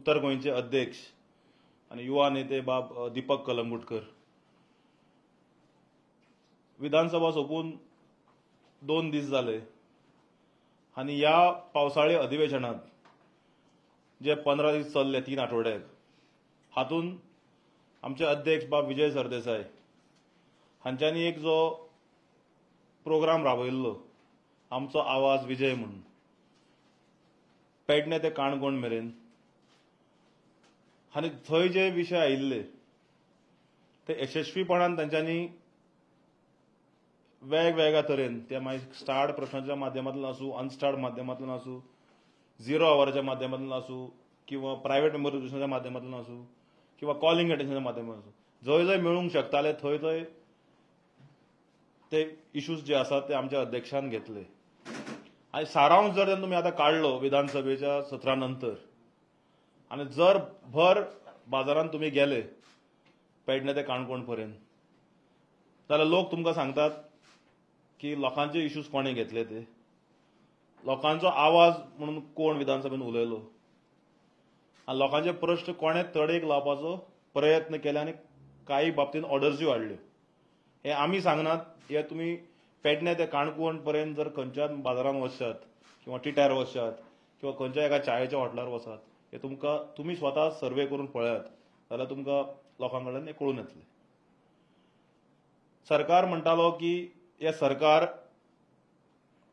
उत्तर गोंयचे अध्यक्ष आनी युवा नेते बाब दीपक कलंगूटकर। विधानसभा सोंपून 2 दीस जाले आनी ह्या पावसाळी अधिवेशनात जे 15 दीस चल्ले 3 आठवड्याक, हातूंत आमचे अध्यक्ष बाब विजय सरदेसाय हांच्यांनी एक जो प्रोग्राम राबयल्लो, आमचो आवाज विजय म्हणून, पेडणे ते काणकोण मेरेन, आनी थंय जे विशय आयिल्ले ते यशस्वीपणान तांच्यांनी वेगवेगळ्या तरेन, ते मागीर स्टार्ड प्रश्नाच्या माध्यमांतल्यान आसूं, अनस्टार्ड माध्यमांतल्यान आसूं, 0 आवराच्या माध्यमांतल्यान आसूं, किंवा प्रायव्हेट मेंबर रेजोल्युशनाच्या माध्यमांतल्यान आसूं, किंवा कॉलिंग अटेन्शनाच्या माध्यमांतल्यान आसूं, जंय जंय मेळूंक शकताले थंय थंय ते इश्यूज जे आसात ते आमच्या अध्यक्षान घेतले. आनी सारांश जर तुमी आतां काडलो विधानसभेच्या सत्रा नंतर, आनी जर भर बाजारांत तुमी गेले पेडणे ते काणकोण पर्यंत, जाल्यार लोक तुमकां सांगतात की लोकांचे इश्यूज कोणें घेतले, ते लोकांचो आवाज म्हणून कोण विधानसभेन उलयलो आनी लोकांचे प्रश्न कोणें तडेक लावपाचो प्रयत्न केले आनी कांय बाबतींत ऑर्डर्सूय हाडल्यो. हे आमी सांगनात, हे तुमी पेडणे ते काणकोण पर्यंत जर खंयच्याच बाजारांत वचशात किंवा टिट्यार वचशात किंवा खंयच्या एका चायेच्या हॉटेलार वचात, हे तुमकां तुमी स्वता सर्वे करून पळयात जाल्यार तुमकां लोकां कडल्यान हें कळून येतलें. सरकार म्हणटालो की हे सरकार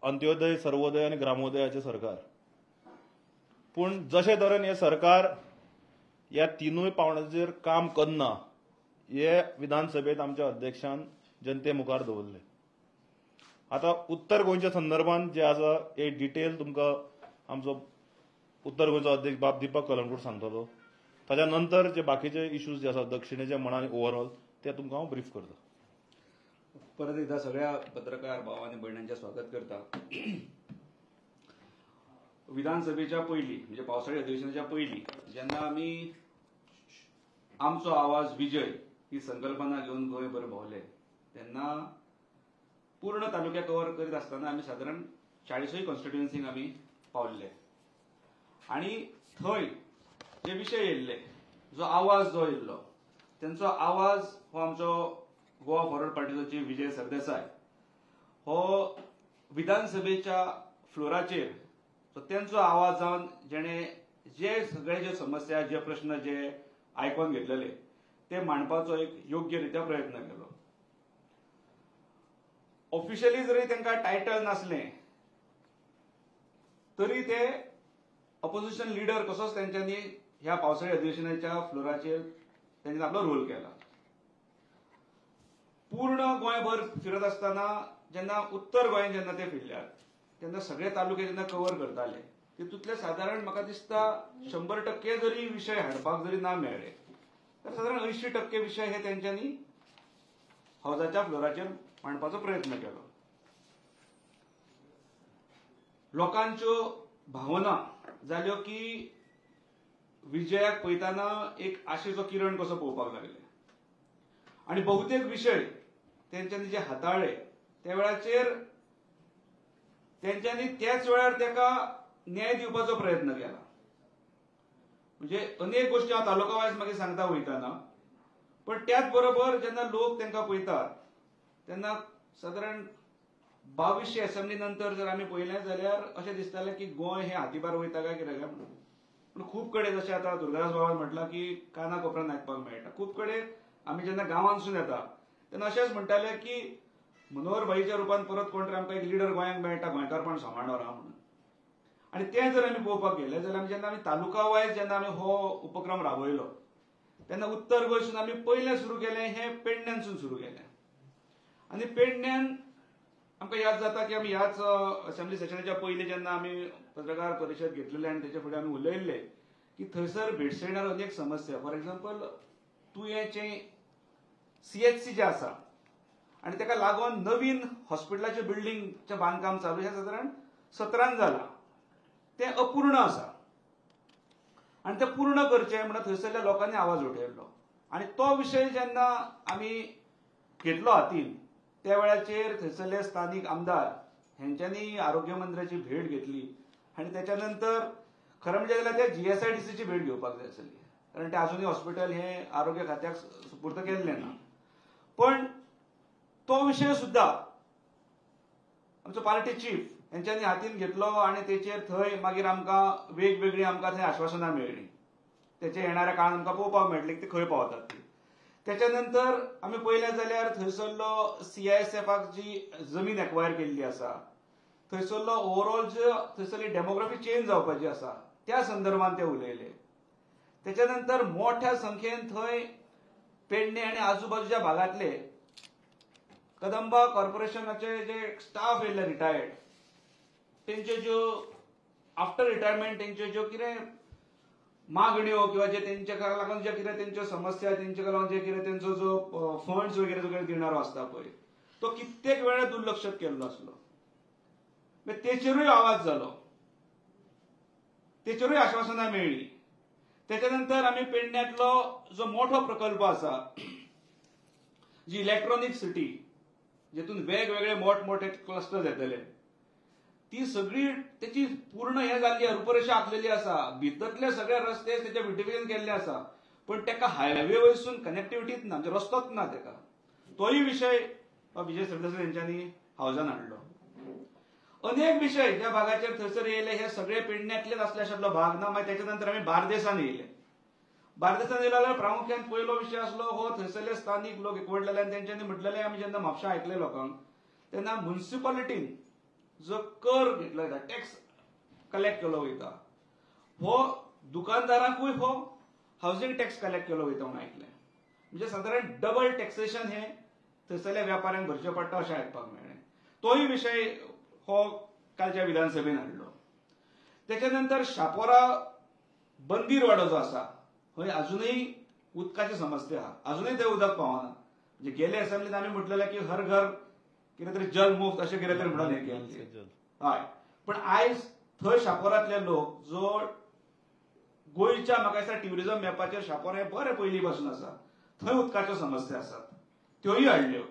अंत्योदय, सर्वोदय आनी ग्रामोदयाचें सरकार, पूण जशे तरेन हें सरकार ह्या 3 पावंड्याचेर काम करना हे विधानसभेत आमच्या अध्यक्षान जनते मुखार दवरले. आतां उत्तर गोंयच्या संदर्भात जे आसा हे डिटेल तुमकां आमचो उत्तर गोंयचो अध्यक्ष बाब दीपक कलंगूट सांगतलो. ताच्या नंतर जे बाकीचे इश्यूज जे आसा दक्षिणेचे म्हणा आनी ओवरऑल ते तुमकां हांव ब्रीफ करता. परत एकदा सगळ्या पत्रकार भाव आनी भयणांचें स्वागत करता. विधानसभेच्या पयलीं म्हणजे पावसाळी अधिवेशनाच्या पयलीं जेन्ना आमी आमचो आवाज विजय ही संकल्पना घेवन गोंयभर भोंवले तेन्ना पूर्ण तालुक्या कवर करीत आसतना आमी सादारण 40 कॉन्स्टिट्युएन्सींक आमी पावल्ले आनी थंय जे विशय येयल्ले, जो आवाज जो येयल्लो तेंचो आवाज हो आमचो गोवा फॉरवर्ड पार्टीचो चीफ विजय सरदेसाय हो विधानसभेच्या फ्लोराचेर तेंचो आवाज जावन जेणे जे सगळे जे समस्या, जे प्रश्न जे आयकोन घेतलेले ते मांडपाचो एक योग्य रित्या प्रयत्न केलो. ऑफिशियली जरी तांकां टायटल नासलें तरी ते अपोजिशन लिडर कसोच तेंच्यांनी ह्या पावसाळी अधिवेशनाच्या फ्लोराचेर तेंच्यांनी आपलो रोल केला. पूर्ण गोंयभर फिरत आसतना जेन्ना उत्तर गोंयांत जेन्ना ते फिरल्यात तेन्ना सगळे तालुके जेन्ना कवर करताले तितूंतले सादारण म्हाका दिसता 100% जरी विशय हाडपाक जरी ना मेळ्ळे तर सादारण 80% विशय हे तेंच्यांनी हावजाच्या फ्लोराचेर मांडपाचो प्रयत्न केलो. लोकांच्यो भावना जाल्यो की विजयाक पळयतना एक आशेचो किरण कसो पळोवपाक लागले आनी बहुतेक विशय तेंच्यांनी जे हाताळ्ळे त्या वेळाचेर तेंच्यांनी त्याच वेळार ताका न्याय दिवपाचो प्रयत्न केला. म्हणजे अनेक गोष्टी हांव तालुका वायज मागीर सांगता वयतना, पण त्याच बरोबर जेन्ना लोक तांकां पळयतात तेन्ना सादारण 22 असेंब्ली नंतर जर आमी पळयलें जाल्यार अशें दिसतालें की गोंय हें हातीभार वयता काय कितें काय म्हणून. पूण खूब कडेन जशें आतां दुर्गादास बाबान म्हटलां की काना कोपऱ्यान आयकपाक मेळटा, खूब कडेन आमी जेन्ना गांवांतसून येता तेन्ना अशेंच म्हणटाले की मनोहर भाईच्या रुपान परत कोण तरी आमकां एक लिडर गोंयांक मेळटा, गोंयकारपण सांबाळणार आहा म्हणून. आनी तें जर आमी पळोवपाक गेले जाल्यार आमी जेन्ना आमी तालुका वायज जेन्ना आमी हो उपक्रम राबयलो तेन्ना उत्तर गोंयसून आमी पयलें सुरू केलें हें पेडण्यानसून सुरू केलें. आनी पेडण्यान आमकां याद जाता की आमी ह्याच असेंब्ली सेशनाच्या पयलीं जेन्ना आमी पत्रकार परिशद घेतलेले आनी तेच्या फुडें आमी उलयल्ले की थंयसर भेडसायणार अनेक समस्या, फॉर एग्जाम्पल तुयेंचें CHC जें आसा आनी ताका लागून नवीन हॉस्पिटलाचें बिल्डींगचें बांदकाम चालू हें सादारण 17 जालां, तें अपूर्ण आसा आनी तें पूर्ण करचें म्हणून थंयसरल्या लोकांनी आवाज उठयल्लो. आनी तो विशय जेन्ना आमी घेतलो हातीन त्या वेळाचेर थंयसरले स्थानीक आमदार हेंच्यांनी आरोग्य मंत्र्याची भेट घेतली आनी त्याच्या नंतर खरें म्हणजे जाल्यार त्या जीएसआयडीसीची भेट घेवपाक जाय आसली, कारण ते आजुनूय हॉस्पिटल हे आरोग्य खात्याक सुपूर्त केल्लें ना. पण तो विशय सुद्धा आमचो पार्टी चीफ हेंच्यांनी हातीन घेतलो आनी तेचेर थंय मागीर आमकां वेगवेगळीं आमकां थंय आश्वासनां मेळ्ळीं. तेचे येणाऱ्या काळान आमकां पळोवपाक मेळटलें की ते खंय पावतात ती. त्याच्या नंतर आमी पळयलें जाल्यार थंयसरलो सीआयएसएफाक जी जमीन एक्वायर केल्ली आसा, थंयसरलो ओवरऑल जे थंयसरली डेमोग्राफी चेंज जावपाची आसा त्या संदर्भात ते उलयले. त्याच्या नंतर मोठ्या संख्येन थंय पेडणे आनी आजूबाजूच्या भागांतले कदंबा कॉर्पोरेशनाचे जे स्टाफ येयल्ले रिटायर्ड, तेंच्यो ज्यो आफ्टर रिटायरमेंट तेंच्यो ज्यो कितें मागण्यो किंवा जे तेंच्या लागून जे कितें तेंच्यो समस्या, तेंच्या लागून जे कितें तेंचो जो फंड्स वगैरे जो कितें दिणारो आसता पळय तो कित्येक वेळा दुर्लक्ष केल्लो आसलो. तेचेरूय आवाज जालो, तेचेरूय आश्वासनां मेळ्ळीं. तेच्या नंतर आमी पेडण्यांतलो जो मोठो प्रकल्प आसा जी इलेक्ट्रॉनीक सिटी, जेतून वेगवेगळे मोठमोठे क्लस्टर येतले, ती सगळी तेची पूर्ण हे जाल्ली रुपरेशा आखलेली आसा. भितरले सगळे रस्ते तेचे ब्युटिफिकेशन केल्ले आसा, पण तेका हायवे वयसून कनेक्टिविटीच ना, म्हणजे रस्तोच ना तेका. तोय विशय विजय सरदेसाय हेंच्यांनी हावजान हाडलो. अनेक विशय ज्या भागाचेर थंयसर येयले हे सगळे पेडण्यांतलेच आसले अशातलो भाग ना. मागीर त्याच्या नंतर आमी बार्देसान येयले. बार्देसान येयले जाल्यार प्रामुख्यान पयलो विशय आसलो हो थंयसरले स्थानीक लोक एकवटलेले आनी तेंच्यांनी म्हटलेले, आमी जेन्ना म्हापशा आयकले लोकांक तेन्ना म्युनिसिपालिटीन जो कर घेतलो वयता, टॅक्स कलेक्ट केलो वयता, हो दुकानदारांकूय हो हावजींग टॅक्स कलेक्ट केलो वयता म्हणून आयकलें. म्हणजे सादारण डबल टॅक्सेशन हे थंयसरल्या व्यापाऱ्यांक भरचें पडटा अशें आयकपाक मेळ्ळें. तोय विशय हो कालच्या विधानसभेन हाडलो. त्याच्या नंतर शापोरा बंदीरवाडो जो आसा थंय अजुनूय उदकाची समस्या आहा, अजुनूय थंय उदक पावना. म्हणजे गेले असेंब्लीत आमी म्हटलेलें की हर घर कितें तरी जल मुफ्त अशें कितें तरी म्हणून हें केलें, हय. पण आयज थंय शापोरांतले लोक जो गोंयच्या म्हाका दिसता ट्युरिझम मॅपाचेर शापोरा हें बरें पयलीं पासून आसा, थंय उदकाच्यो समस्या आसात त्योय हाडल्यो.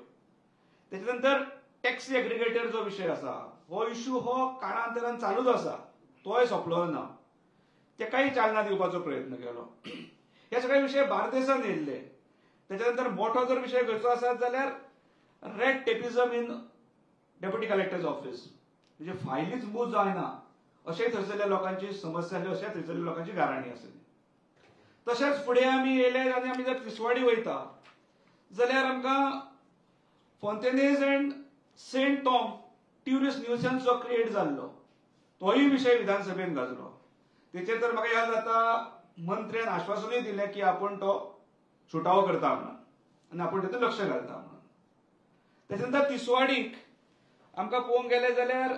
तेच्या नंतर टॅक्सी एग्रिगेटर जो विशय आसा हो इश्यू हो काळांतरान चालूच आसा, तोय सोंपलो ना, तेकाय चालना दिवपाचो प्रयत्न केलो. हे सगळे विशय बार्देसान येयल्ले. त्याच्या नंतर मोठो जर विशय खंयचो आसा जाल्यार red tapism in deputy collector's office, म्हणजे फायलीच मूव जायना अशें थंयसरल्या लोकांची समस्या आसली, अशें थंयसरल्या लोकांची गाराणी आसली. तशेंच फुडें आमी येयले आनी आमी जर तिसवाडी वयता जाल्यार आमकां Fontainhas and Saint Thom tourist nuisance जो क्रिएट जाल्लो तोय विशय विधानसभेन गाजलो. तेचेर तर म्हाका याद जाता मंत्र्यान आश्वासनूय दिलें की आपूण तो सुटावो करता म्हणून आनी आपूण तेतून लक्ष घालता म्हणून. तेच्या नंतर तिसवाडीक आमकां पळोवंक गेले जाल्यार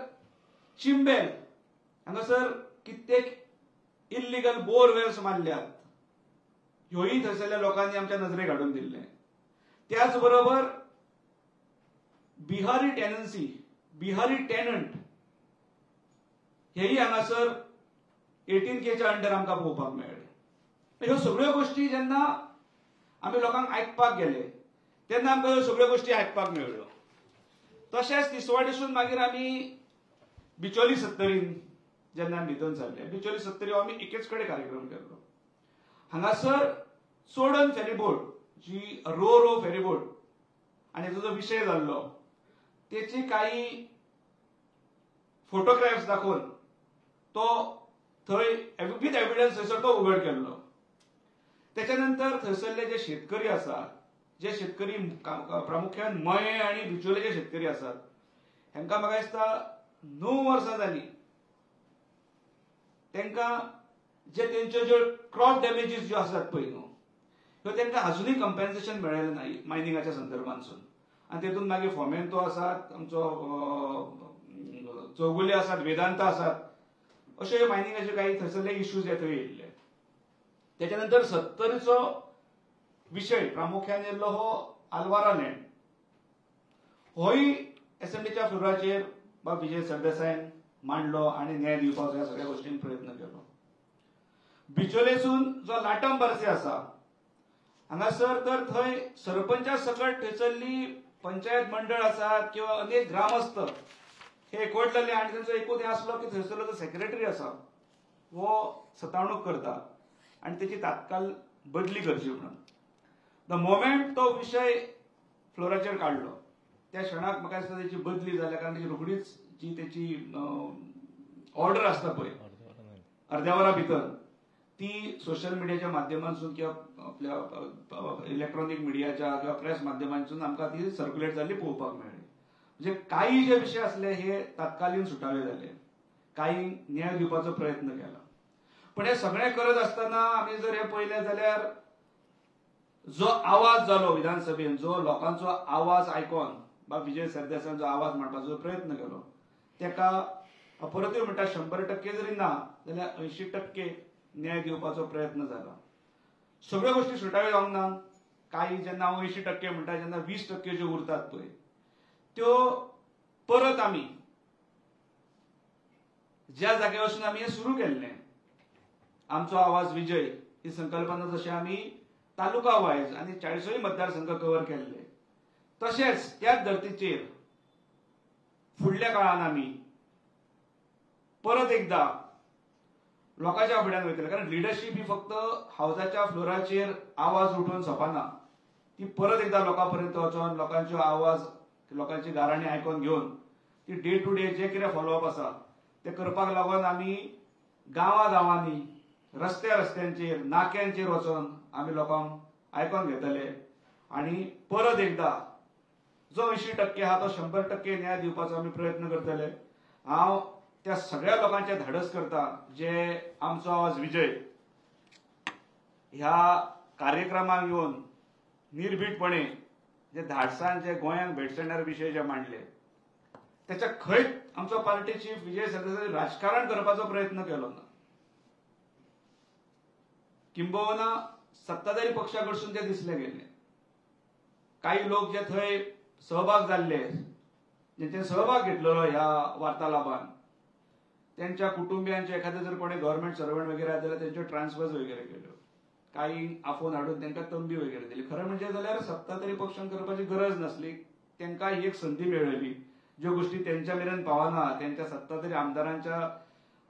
चिंबेल हांगासर कित्येक इल्लिगल बोरवेल्स मारल्यात, ह्योय थंयसरल्या लोकांनी आमच्या नजरेक हाडून दिल्लें. त्याच बरोबर बिहारी टेनन्सी, बिहारी टेनंट हेय हांगासर 18Kच्या अंडर आमकां पळोवपाक मेळ्ळें. ह्यो सगळ्यो गोश्टी जेन्ना आमी लोकांक आयकपाक गेले तेन्ना आमकां ह्यो सगळ्यो गोश्टी आयकपाक मेळ्ळ्यो. तशेंच तिसवाडीसून मागीर आमी बिचोली सत्तरीन जेन्ना आमी भितर सरले, बिचोली सत्तरी हो आमी एकेच कडेन कार्यक्रम केल्लो. हांगासर चोडण फेरीबोट जी रो रो फेरीबोट आनी हेचो जो विशय जाल्लो तेची काही फोटोग्राफ्स दाखोवन तो थंय विथ एविडन्स थंयसर तो उघड केल्लो. त्याच्या नंतर थंयसरले जे शेतकरी आसात, जे शेतकरी प्रामुख्यान मये आनी बिचोलेचे शेतकरी आसात, हेंकां म्हाका दिसता 9 वर्सां जाली तेंकां जे तेंच्यो ज्यो क्रॉप डॅमेजीस ज्यो आसात पळय न्हू ह्यो तेंकां अजुनूय कंपेन्सेशन मेळ्ळें ना मायनिंगाच्या संदर्भांतसून. आनी तेतून मागीर फोमेंतो आसात, आमचो चौगुले आसात, वेदांता आसात, अशे मायनिंगाचे काही थंयसरले इश्यूज हे थंय येयल्ले. त्याच्या नंतर सत्तरीचो विशय प्रामुख्यान येयल्लो हो आलवारा लँड, होय एसेंब्लीच्या फ्लोराचेर बाब विजय सरदेसायन मांडलो आनी न्याय दिवपाचो ह्या सगळ्या गोश्टीन प्रयत्न केलो. बिचोलेसून जो लाटम बार्से आसा हांगासर तर थंय सरपंचा सकट थंयसरली पंचायत मंडळ आसात किंवा अनेक ग्रामस्थ हे एकवटलेले आनी तेंचो एकूच हें आसलो की थंयसरलो जो सेक्रेटरी आसा हो सतावणूक करता आनी तेची तात्काळ बदली करची म्हणून. The moment तो विशय फ्लोराचेर काडलो त्या क्षणाक म्हाका दिसता तेची बदली जाल्या, कारण तेची रोखडीच जी तेची ऑर्डर आसता पळय अर्द्या वरा भितर ती सोशल मिडियाच्या माध्यमांतसून किंवा आपल्या इलेक्ट्रॉनिक मिडियाच्या किंवा प्रेस माध्यमांतसून आमकां ती सर्क्युलेट जाल्ली पळोवपाक मेळ्ळी. म्हणजे काही जे विशय आसले हे तात्कालीन सुटावे जाले, काही न्याय दिवपाचो प्रयत्न केला. पण हे सगळें करत आसतना आमी जर हे पळयलें जाल्यार जो आवाज जालो विधानसभेन, जो लोकांचो आवाज आयकोन बाब विजय सरदेसायान जो आवाज मांडपाचो प्रयत्न केलो तेका परतूय म्हणटा 100% जरी ना जाल्यार 80% न्याय दिवपाचो प्रयत्न जाला. सगळ्यो गोष्टी सुटाव्यो जावंक ना, काही जेन्ना हांव 80% म्हणटा जेन्ना 20% ज्यो उरतात पळय त्यो परत आमी ज्या जाग्या वचून आमी हें सुरू केल्लें आमचो आवाज विजय ही संकल्पना जशें आमी तालुका वायज आनी 40 मतदारसंघ कवर केल्ले तशेंच त्याच धर्तीचेर फुडल्या काळान आमी परत एकदा लोकांच्या फुड्यान वयतले. कारण लिडरशीप ही फक्त हावजाच्या फ्लोराचेर आवाज उठोवन सोंपना, ती परत एकदा लोकां पर्यंत वचोन लोकांच्यो आवाज लोकांची गाराणी आयकोन घेवन ती डे टू डे जे कितें फॉलोअप आसा ते करपाक लागून आमी गांवा गांवांनी रस्त्या रस्त्यांचेर नाक्यांचेर वचोन आमी लोकांक आयकोन घेतले आनी परत एकदा जो 80% आहा तो 100% न्याय दिवपाचो आमी प्रयत्न करतले. हांव त्या सगळ्या लोकांचे धाडस करता जे आमचो आवाज विजय ह्या कार्यक्रमाक येवन निर्भीडपणे जे धाडसान जे गोंयांक भेटसणारे विशय जे मांडले त्याच्या खंयच आमचो पार्टी चीफ विजय सरदेसाय राजकारण करपाचो प्रयत्न केलो ना, किंबहुना सत्ताधारी पक्षा कडसून ते दिसले गेले. काही लोक जे थंय सहभाग जाल्ले जेंचे सहभाग घेतलेलो ह्या वार्तालापान त्यांच्या कुटुंबियांचे एखादे जर कोणी गव्हर्नमेंट सर्वंट वगैरे जाल्यार त्यांच्यो ट्रान्सफर्स वगैरे केल्यो, काही आफोवन हाडून तांकां तंबी वगैरे दिली. खरें म्हणजे जाल्यार सत्ताधारी पक्षान करपाची गरज नासली, तांकां ही एक संदी मेळ्ळी. ज्यो गोष्टी त्यांच्या मेरेन पावना, त्यांच्या सत्ताधारी आमदारांच्या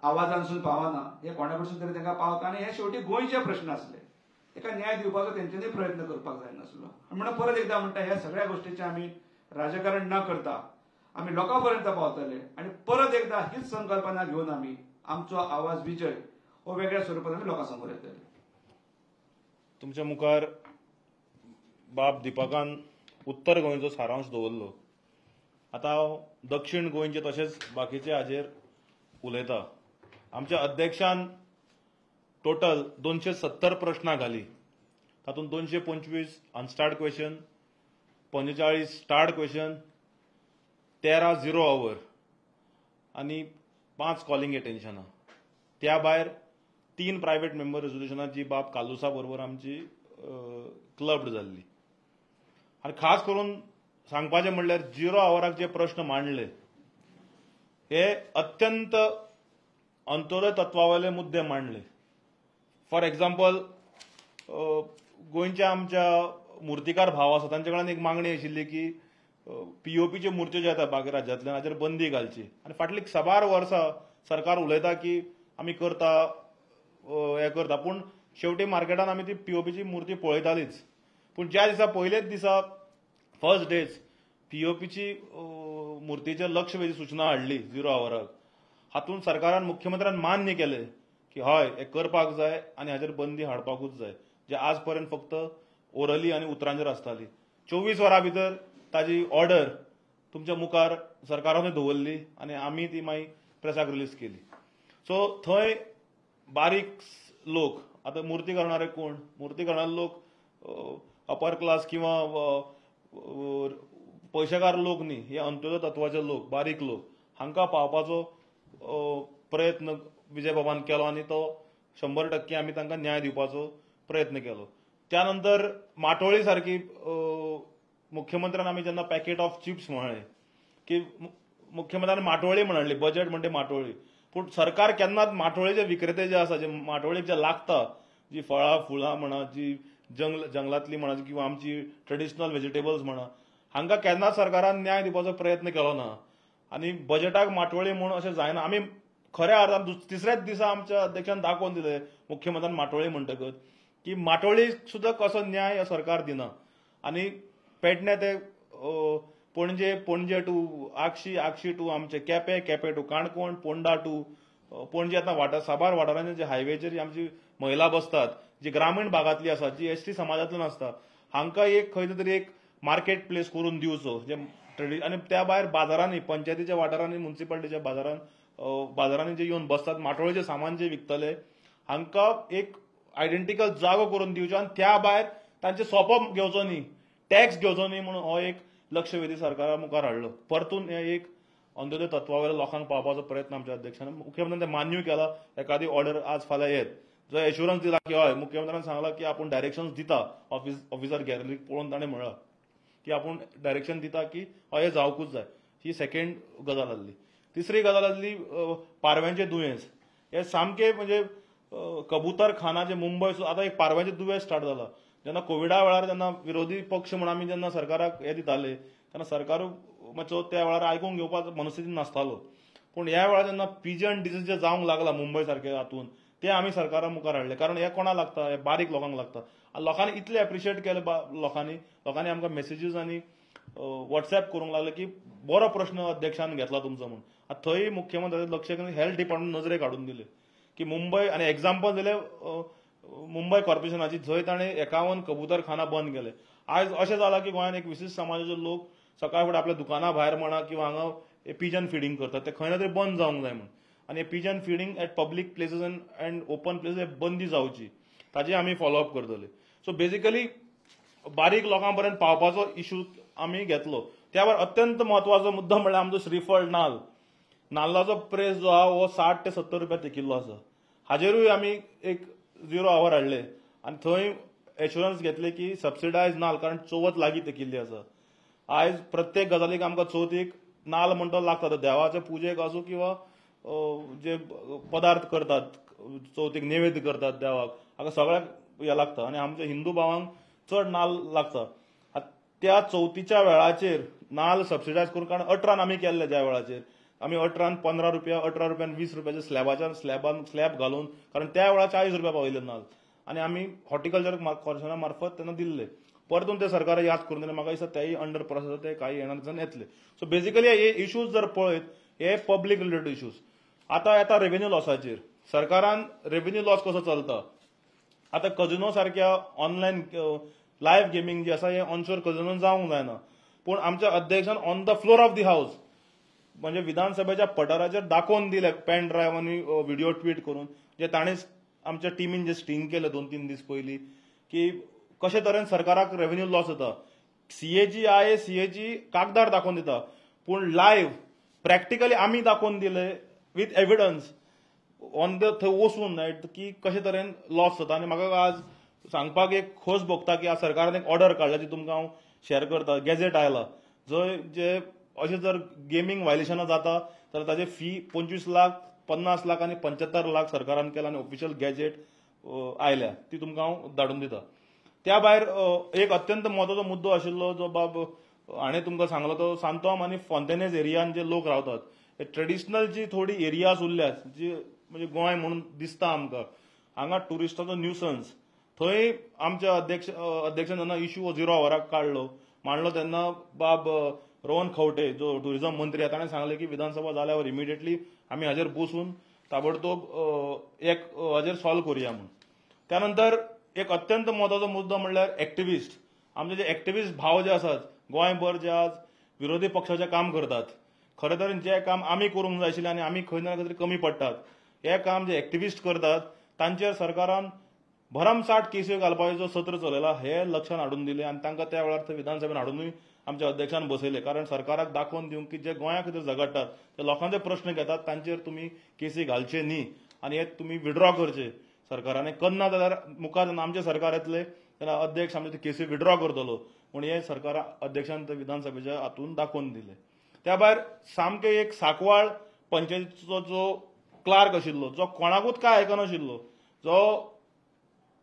आवाजांसून पावना, हे कोणा कडसून तरी तांकां पावता आनी हे शेवटी गोंयचे प्रश्न आसले, ताका न्याय दिवपाचो तेंच्यांनी प्रयत्न करपाक जाय नासलो. म्हणून परत एकदा म्हणटा ह्या सगळ्या गोष्टीचें आमी राजकारण न करता आमी लोकां पर्यंत पावतले आनी परत एकदा हीच संकल्पना घेवन आमी आमचो आवाज विजय हो वेगळ्या स्वरुपात आमी लोकां समोर येतले. तुमच्या मुखार बाब दीपकान उत्तर गोंयचो सारांश दवरलो, आतां हांव दक्षिण गोंयचे तशेंच बाकीचे हाजेर उलयता. आमच्या अध्यक्षान टोटल 270 प्रश्नां घाली, तातूंत 225 unstarred question, 45 starred question, 13 zero our आनी 5 कॉलिंग एटेन्शनां. त्या भायर 3 प्रायव्हेट मेंबर रेजोल्युशनां जी बाब कालुसा बरोबर आमची क्लब्ड जाल्ली. आनी खास करून सांगपाचें म्हणल्यार झिरो आवराक जे प्रश्न मांडले हे अत्यंत अंत्योदय तत्वावयले मुद्दे मांडले. फॉर एक्झाम्पल गोंयच्या आमच्या मुर्तीकार भाव आसा तांचे कडल्यान एक मागणी आशिल्ली की पीओपीच्यो मुर्त्यो ज्यो येता बाकी राज्यांतल्यान हाचेर बंदी घालची. आनी फाटलीं साबार वर्सां सरकार उलयता की आमी करता हें करता, पूण शेवटी मार्केटान आमी ती पीओपीची मुर्ती पळयतालीच. पूण ज्या दिसा पयलेच दिसा फर्स्ट डेज पीओपीची मुर्तीचेर लक्ष वेधी सूचना हाडली झिरो आवराक, हातूंत सरकारान मुख्यमंत्र्यान मान्य केलें की हय हें करपाक जाय आनी हाचेर बंदी हाडपाकूच जाय, जे आज पर्यंत फक्त ओरली आनी उतरांचेर आसताली. 24 वरां भितर ताजी ऑर्डर तुमच्या मुखार सरकारानूय दवरली आनी आमी ती मागीर प्रेसाक रिलीज केली. सो थंय बारीक लोक, आतां मुर्ती करणारे कोण, मुर्ती करणारे लोक अपर क्लास किंवा पयशेकार लोक न्ही, हे अंत्योदय तत्वाचे लोक, बारीक लोक, हांकां पावपाचो प्रयत्न विजय बाबान केलो आनी तो 100% आमी तांकां न्याय दिवपाचो प्रयत्न केलो. त्या नंतर माटोळी सारकी मुख्यमंत्र्यान आमी जेन्ना पॅकेट ऑफ चिप्स म्हळें की मुख्यमंत्र्यान माटोळी म्हणली, बजेट म्हणटे माटोळी, पूण सरकार केन्नाच माटोळीचे विक्रेते जे आसा, जे माटोळीक जे लागता, जी फळां फुलां म्हणा, जी जंगलांतली म्हणा किंवा आमची ट्रेडिशनल व्हेजिटेबल्स म्हणा, हांकां केन्नाच सरकारान न्याय दिवपाचो प्रयत्न केलो ना. आनी बजेटाक माटोळी म्हूण अशें जायना. आमी खऱ्या अर्थान तिसऱ्याच दिसा आमच्या अध्यक्षान दाखोवन दिलें मुख्यमंत्र्यान माटोळी म्हणटकच की माटोळी सुद्दां कसो न्याय सरकार दिना. आनी पेडणे ते पणजे, पणजे टू आगशी, आगशी टू आमचे केपें, केपें टू काणकोण, पोंडा टू पणजे. आतां साबार वाठारांनी जे हायवेचेर आमची महिला बसतात, जी ग्रामीण भागांतली आसा, जी एसटी समाजांतल्यान आसता, हांकां एक खंय तरी एक मार्केट प्लेस करून दिवचो जे आनी त्या भायर बाजारांनी, पंचायतीच्या वाठारांनी, म्युनिसिपालिटीच्या बाजारांनी जे येवन बसतात माटोळेचे सामान जे विकतले हांकां एक आयडेंटिकल जागो करून दिवचो आनी त्या भायर तांचे सोपो घेवचो न्ही, टॅक्स घेवचो न्ही म्हणून हो एक लक्षवेधी सरकारा मुखार हाडलो. परतून हे एक अंत्योदय तत्वा वयल्या लोकांक पावपाचो प्रयत्न आमच्या अध्यक्षान, मुख्यमंत्र्यान ते मान्यूय केला. एखादी ऑर्डर आज फाल्यां येत जो एश्युरन्स दिला की हय मुख्यमंत्र्यान सांगला की आपूण डायरेक्शन्स दिता, ऑफिसर गॅलरीक पळोवन ताणें म्हणलां की आपूण डायरेक्शन दिता की हय हें जावकूच जाय. ही सेकेंड गजाल आसली. तिसरी गजाल आसली पारव्यांचें दुयेंस. हे सामकें म्हणजे कबूतर खाना जे मुंबय आतां एक पारव्यांचें दुयेंस स्टार्ट जाला. जेन्ना कोविडा वेळार जेन्ना विरोधी पक्ष म्हूण आमी जेन्ना सरकाराक हें दिताले तेन्ना सरकार मातसो त्या वेळार आयकूंक घेवपाक मनस्थिती नासतालो. पूण ह्या वेळार जेन्ना पिजन डिजीज जे जावंक लागला मुंबय सारके हातून ते आमी सरकारा मुखार हाडले. कारण हे कोणाक लागता, हे बारीक लोकांक लागता. आनी लोकांनी इतले एप्रिशिएट केले, लोकांनी आमकां मेसेजीस आनी वॉट्सएप करूंक लागले की बरो प्रश्न अध्यक्षान घेतला तुमचो म्हूण. आतां थंय मुख्यमंत्र्याचे लक्ष हेल्थ डिपार्टमेंट नजरेक हाडून दिले की मुंबय, आनी एग्जाम्पल दिले मुंबय कॉर्पोरेशनाची, जंय ताणें 51 कबूतर खाना बंद केले. आयज अशें जालां की गोंयांत एक विशिश्ट समाजाचे लोक सकाळ फुडें आपल्या दुकाना भायर म्हणा किंवा हांगा पिजन फिडींग करतात, ते खंय ना तरी बंद जावंक जाय म्हूण. आनी pigeon feeding at public places and open places बंदी जावची, ताची आमी फॉलोअप करतले. सो बेजिकली बारीक लोकां पर्यंत पावपाचो इशू आमी घेतलो. त्या भायर अत्यंत म्हत्वाचो मुद्दो म्हणल्यार आमचो श्रीफळ नाल्ल. नाल्लाचो प्रेस जो आहा हो 60 ते 70 रुपया तेकिल्लो आसा. हाजेरूय आमी एक 0 our हाडले आनी थंय एश्युरन्स घेतले की सबसिडायज नाल्ल, कारण चवथ लागीं तेकिल्ली आसा. आयज प्रत्येक गजालीक आमकां चवथीक नाल्ल म्हणटो लागता, देवाचे पुजेक आसूं किंवा जे पदार्थ करतात चवथीक नैवेद्य करतात देवाक, हाका सगळ्याक हें लागता. आनी आमच्या हिंदू भावांक चड नाल्ल लागता. त्या चवथीच्या वेळाचेर नाल्ल सबसिडायज करून, कारण 18 आमी केल्ले ज्या वेळाचेर आमी 18 15 रुपया, 18 रुपयान 20 रुपयाचे स्लॅबान स्लॅब घालून, कारण त्या वेळार 40 रुपया पावयले नाल्ल आनी आमी हॉर्टिकल्चर कॉर्पोरेशना मार्फत तेन्ना दिल्ले. परतून ते सरकार याद करून दिले. म्हाका दिसता तेय अंडर प्रोसेस, ते काही येणार दिसान येतले. सो बेजिकली हे इश्यूज जर पळयत हे पब्लीक रिलेटेड इश्यूज. आतां येता रेव्हेन्यू लॉसाचेर. सरकारान रेव्हेन्यू लॉस कसो चलता, आतां कजिनो सारक्या ऑनलायन लायव्ह गेमींग जे आसा हे ऑनशोर कजिनो जावंक जायना. पूण आमच्या अध्यक्षान on the floor of the house म्हणजे विधानसभेच्या पठाराचेर दाखोवन दिले पेन ड्रायव्ह आनी व्हिडिओ ट्वीट करून, जे ताणें आमच्या टिमीन जे स्टिंग केले 2-3 दीस पयलीं की कशे तरेन सरकाराक रेव्हेन्यू लॉस जाता. सीएजी आय सीएजी कागदार दाखोवन दिता, पूण लायव्ह प्रॅक्टिकली आमी दाखोवन दिले विथ एविडन्स ऑन the थंय वचून की कशे तरेन लॉस जाता. आनी म्हाका आज सांगपाक एक खोस भोगता की आज सरकारान एक ऑर्डर काडल्या जी तुमकां हांव शेअर करता. गॅझेट आयला जंय जे अशें जर गेमींग व्हायलेशनां जाता तर ताजे फी 25 लाख, 50 लाख आनी 75 लाख सरकारान केला आनी ऑफिशियल गॅझेट आयल्या ती तुमकां हांव धाडून दिता. त्या भायर एक अत्यंत म्हत्वाचो मुद्दो आशिल्लो जो बाब हाणें तुमकां सांगलो तो सांतोम आनी फोंतेनेज एरियान जे लोक रावतात, ट्रेडिशनल जी थोडी एरियाज उरल्यात जी म्हणजे गोंय म्हणून दिसता आमकां, हांगा ट्युरिस्टाचो न्यूसन्स, थंय आमच्या अध्यक्षान जेन्ना इश्यू 0 आवराक काडलो मांडलो तेन्ना बाब रोहन खंवटे जो टुरिझम मंत्री आसा ताणें सांगलें की विधानसभा जाल्यावर इमिडिएटली आमी हाजेर बसून ताबडतोब एक हाजेर सॉल्व करुया म्हूण. त्यानंतर एक अत्यंत म्हत्वाचो मुद्दो म्हणल्यार एक्टिविस्ट. आमचे जे एक्टिविस्ट भाव जे आसात गोंयभर जे आज विरोधी पक्षाचें काम करतात, खरें तर जें काम आमी करूंक जाय आशिल्लें आनी आमी खंय ना खंय तरी कमी पडटात, हें काम जे एक्टिविस्ट करतात तांचेर सरकारान भरमसाठ केसी घालपाचो सत्र चलयला हे लक्षात हाडून दिलें आनी तांकां त्या वेळार थंय विधानसभेन हाडुनूय आमच्या अध्यक्षान बसयले. कारण सरकाराक दाखोवन दिवंक की जे गोंया खातीर झगडटात, ते लोकांचे प्रश्न घेतात, तांचेर तुमी केसी घालचे न्ही आनी हे तुमी विड्रॉ करचे सरकारान. करना जाल्यार मुखार जेन्ना आमचें सरकार येतलें तेन्ना अध्यक्ष आमचे केसी विड्रॉ करतलो म्हूण हे सरकार अध्यक्षान विधानसभेच्या हातून दाखोवन दिलें. त्या भायर सामकें एक सांकवाळ पंचायतीचो जो क्लार्क आशिल्लो, जो कोणाकूच काय आयकनाशिल्लो, जो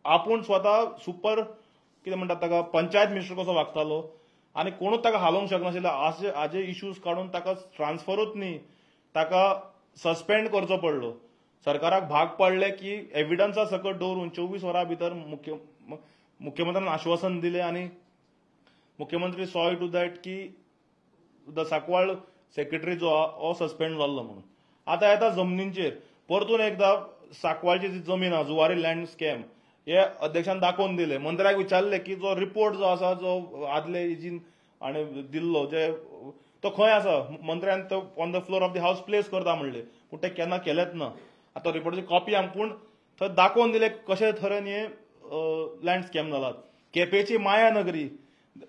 आपूण स्वता सुपर कितें म्हणटात ताका पंचायत मिनिस्टर कसो वागतालो आनी कोणूच ताका हालोवंक शकनाशिल्लो, हाजे इश्यूज काडून ताका ट्रान्सफरूच न्ही, ताका सस्पेंड करचो पडलो. सरकाराक भाग पडले की एविडन्सा सकट दवरून 24 वरां भितर मुख्यमंत्र्यान आश्वासन दिलें आनी मुख्यमंत्री सॉय टू that की the Sancoale secretary जो आहा हो सस्पेंड जाल्लो म्हणून. आतां येता जमनींचेर परतून एकदा सांकवाळची जी जमीन आहा जुवारी लँड स्कॅम हे अध्यक्षान दाखोवन दिले. मंत्र्याक विचारले की जो रिपोर्ट जो आसा जो आदले इजीन आनी दिल्लो जे तो खंय आसा. मंत्र्यान तो on the floor of the house place करता म्हणले पूण ते केन्ना केलेच ना. आतां रिपोर्टाची कॉपी आम पूण थंय दाखोवन दिले कशे तरेन हे लँड स्कॅम जालात. केपेची माया नगरी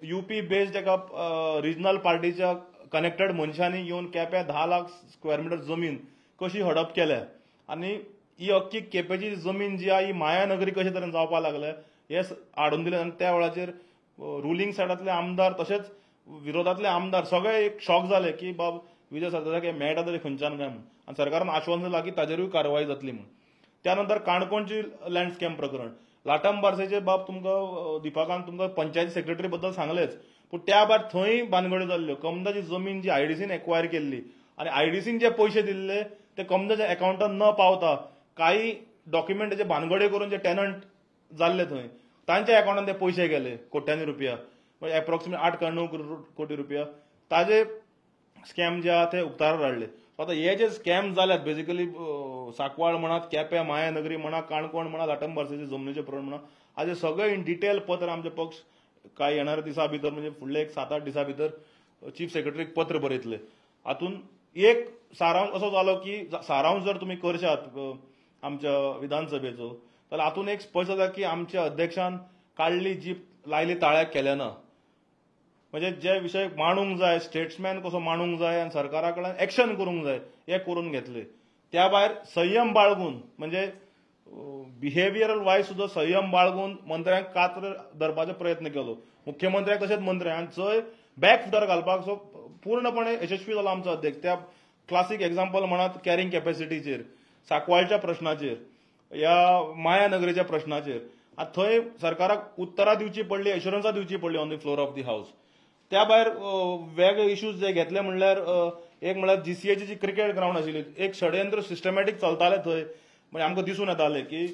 युपी बेस्ड एका रिजनल पार्टीच्या कनेक्टेड मनशांनी येवन केप्या 10 लाख स्क्वेअर मिटर जमीन कशी हडप केल्या आनी ही अख्खी केपेची जमीन जी आहा ही मायानगरी कशे तरेन जावपाक लागल्या हे हाडून दिलें. आनी त्या वेळाचेर रुलींग सायडांतले आमदार तशेंच विरोधांतले आमदार सगळे एक शॉक जाले की बाब विजय सरदेसाय हे मेळटा तरी खंयच्यान काय म्हणून. आनी सरकारान आश्वासन दिलां की ताजेरूय कारवाय जातली म्हणून. त्या नंतर काणकोणची लँड स्कॅम प्रकरण लाटंबार्सेचे बाब तुमकां दीपकान तुमकां पंचायत सेक्रेटरी बद्दल सांगलेच पूण त्या भायर थंय भानगड्यो जाल्ल्यो. कमदाची जमीन जी आयडीसीन एक्वायर केल्ली आनी आयडीसीन जे पयशे दिल्ले ते कमदाच्या एकावंटान न पावता काही डॉक्युमेंटाचे भानगड्यो करून जे टेनंट जाल्ले थंय तांच्या एकावंटान ते पयशे गेले कोट्यांनी रुपया, म्हणजे एप्रॉक्सिमेट 8 काय 9 कोटी रुपया ताजे स्कॅम जे आहा ते उक्ताडार हाडले. आतां हे जे स्कॅम जाल्यात बेजिकली सांकवाळ म्हणात, केप्यां मायानगरी म्हणा, काणकोण म्हणा, लाटंबार्सेचे जमनीचे प्रकरण म्हणा, हाजे सगळे इन डिटेल पत्र आमचे पक्ष काय येणाऱ्या दिसा भितर म्हणजे फुडले एक 7-8 दिसा भितर चीफ सेक्रेटरीक पत्र बरयतले. हातून एक सारांश असो जालो की सारांश जर तुमी करशात आमच्या विधानसभेचो जाल्यार हातून एक स्पश्ट जाता की आमच्या अध्यक्षान काडली जीप लायली ताळ्याक केले ना. म्हणजे जे विशय मांडूंक जाय स्टेट्समॅन कसो मांडूंक जाय आनी सरकारा कडल्यान एक्शन करूंक जाय हे करून घेतले. त्या भायर संयम बाळगून म्हणजे बिहेवियरल वायज सुद्दां संयम बाळगून मंत्र्यांक कात्र धरपाचो प्रयत्न केलो. मुख्यमंत्र्याक तशेंच मंत्र्यांक जंय बॅक फुटार घालपाक सो पूर्णपणे यशस्वी जालो आमचो अध्यक्ष. त्या क्लासीक एग्जाम्पल म्हणात कॅरिंग कॅपॅसिटीचेर, सांकवाळच्या प्रश्नाचेर, ह्या मायानगरीच्या प्रश्नाचेर आतां थंय सरकाराक उत्तरां दिवची पडली, एश्युरन्सां दिवची पडली on the floor of the house. त्या भायर वेगळे इश्यूज जे घेतले म्हणल्यार एक म्हणल्यार जीसीएची जी क्रिकेट ग्रावंड आशिल्ली एक षडयंत्र सिस्टमॅटीक चलतालें थंय. म्हणजे आमकां दिसून येतालें की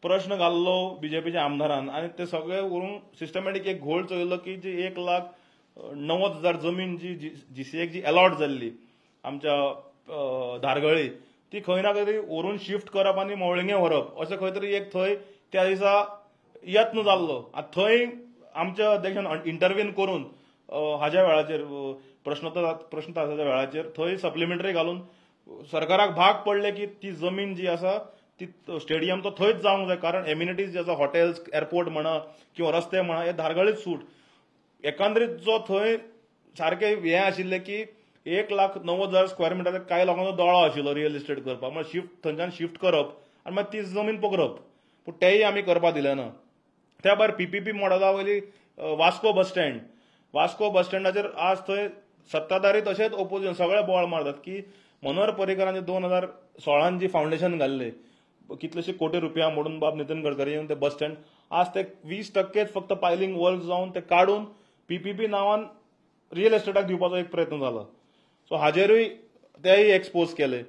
प्रश्न घाल्लो बीजेपीच्या आमदारान आनी ते सगळे व्हरून सिस्टमॅटीक एक घोळ चलयलो की जी 1,90,000 जमीन जी जीसीएक जी अलॉट जाल्ली आमच्या धारगळी ती खंय ना खंय तरी व्हरून शिफ्ट करप आनी मोवळिंगे व्हरप अशें खंय तरी एक थंय त्या दिसा यत्न जाल्लो. आनी थंय आमच्या अध्यक्षान इंटरव्हीन करून हाज्या वेळाचेर प्रश्न तासाच्या वेळाचेर थंय सप्लिमेंटरी घालून सरकाराक भाग पडले की ती जमीन जी आसा ती स्टेडियम तो थंयच जावंक जाय, कारण एम्युनिटीज जे आसा हॉटेल्स, एअरपोर्ट म्हणा किंवा रस्ते म्हणा हे धारगळीच सूट. एकंदरीत जो थंय सारकें हें आशिल्लें की 1,90,000 स्क्वेअर मिटर कांय लोकांचो दोळो आशिल्लो रियल इस्टेट करपाक, म्हळ्यार शिफ्ट थंयच्यान शिफ्ट करप आनी मागीर ती जमीन पकरप, पूण तेय आमी करपाक दिलें ना. त्या भायर पीपीपी मॉडेला वयली वास्को बस स्टँड, वास्को बस स्टँडाचेर आज थंय सत्ताधारी तशेंच ओपोजिशन सगळे बोवाळ मारतात की मनोहर पर्रीकरांनी 2016 जी फावंडेशन घाल्लें कितलेशे कोटी रुपया म्हणून बाब नितीन गडकरी येवन ते बस स्टँड आज ते 20% फक्त पायलिंग वर्क जावन ते काडून पीपीपी नांवान रियल इस्टेटाक दिवपाचो एक प्रयत्न जाला. सो हाजेरूय तेय एक्सपोज केले.